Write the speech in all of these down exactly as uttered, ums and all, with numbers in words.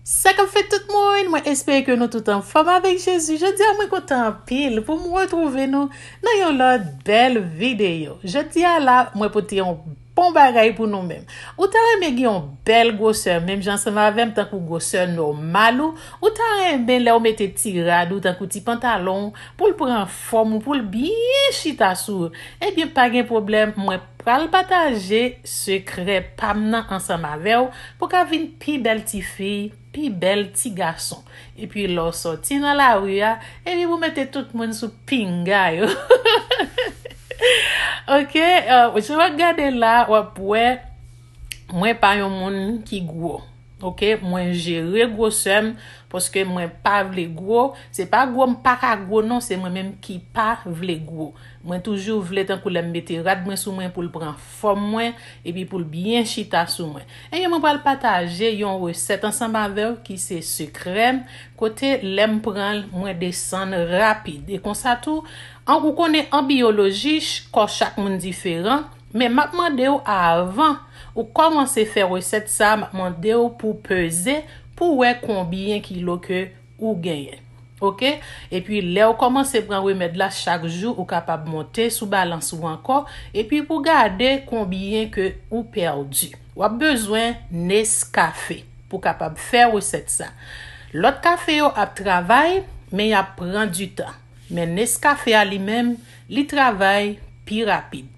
Sa k ap fèt tout moun, mwen espere ke nou tout anfòm avèk Jezi. Jodi a mwen kontan anpil pou m retwouve nou nan yon lòt bèl videyo. Jodi a la, mwen pote yon bon bagay pou nou menm. Ou ta renmen gen yon bèl gwosè, menm jan ansanm avè m, tankou gwosè nòmal ou? Ou ta renmen lè w mete ti rad ou, tankou ti pantalon, pou l pran fòm ou, pou l byen chita sou ou? Ebyen, pa gen pwoblèm, mwen pral pataje sekrè pa m nan ansanm avè w pou w ka vin pi bèl tifi, pi bèl ti gason. Epi lè w sòti nan lari a, epi pou mete tout moun sou pinga yo. Ok, uh, jan w ap gade la, w ap wè mwen pa yon moun ki gwo. Ok, mwen jere gwosè m paske mwen pa vle gwo. Se pa gwo m pa ka gwo non, se mwen menm ki pa vle gwo. Mwen toujou vle tankou lè m mete rad mwen sou mwen pou l pran fòm mwen, epi pou l byen chita sou mwen. Ebyen, mwen pral pataje yon resèt ansanm avè w ki se sekrè m, kote lè m pran l, mwen desann rapid. E konsa tou, an, ou konnen an biyoloji, ch-, kò chak moun diferan, men m ap mande w avan ou kòmanse fè resèt sa, m ap mande w pou peze, pou wè konbyen kilo ke ou genyen. Ok? Epi lè w kòmanse pran remèd la chak jou, ou kapab monte sou balans ou ankò, epi pou gade konbyen ke ou pèdi. W ap bezwen Nescafe pou kapab fè resèt sa. Lòt kafe yo ap travay, men y ap pran ditan. Men Nescafe a li menm, li travay pi rapid.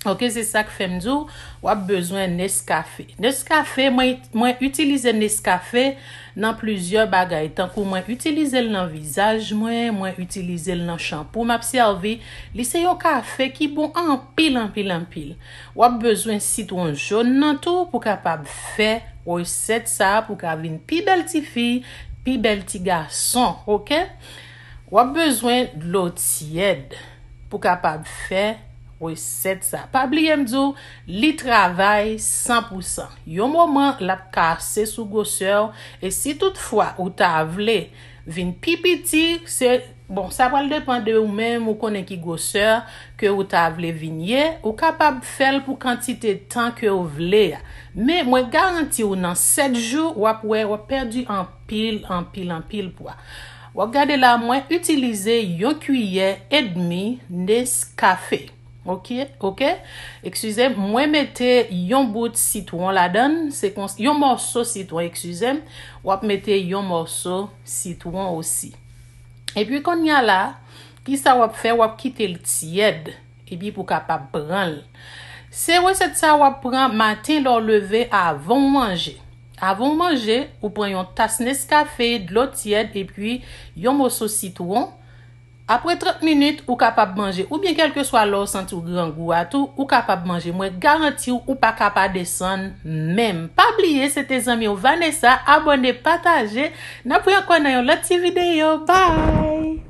Ok, se sa k fè m di w, w ap bezwen Nescafe. Nescafe, mwen, mwen itilize Nescafe nan plizyè bagay, tankou mwen itilize l nan vizaj mwen, mwen itilize l nan chanpou m ap sèvi. Li se yon kafe ki bon anpil, anpil, anpil. W ap bezwen sitwon jòn nan tou pou kapab fè resèt sa a, pou ka vin pi bèl tifi, pi bèl ti gason, ok? W ap bezwen dlo tyèd pou kapab fè resèt sa. Pa bliye m di w, li travay san pou san. Yon moman, l ap kase sou gwosè w, e si toutfwa ou ta vle vin pi piti, se, bon, sa pral depann de ou menm, ou konnen ki gwosè ke ou ta vle vin ye, ou kapab fè l pou kantite tan ke w vle a. Men mwen garanti w nan sèt jou, w ap wè, w ap pèdi anpil, anpil, anpil pwa. W ap gade la, mwen itilize yon kiyè edmi Nescafe. Ok, ok. Eskize m, mwen mete yon bout sitwon ladan l, se kon, yon mòso sitwon, eskize m. W ap mete yon mòso sitwon osi. Epi kounye a la, kisa w ap fè? W ap kite l tyèd, epi pou w kapab pran l. Se resèt sa w ap pran maten lè w leve avan w manje. Avan w manje, ou pran yon tas Nescafe, dlo tyèd, epi yon mòso sitwon. Apre trant minit, ou kapab manje, oubyen kèlkeswa lè w santi w grangou a tou, ou kapab manje. Mwen garanti w, ou pa ka pa desann menm. Pa bliye, se te zanmi w Vanessa, abòne, pataje. N ap wè ankò nan yon lòt ti videyo. Bye!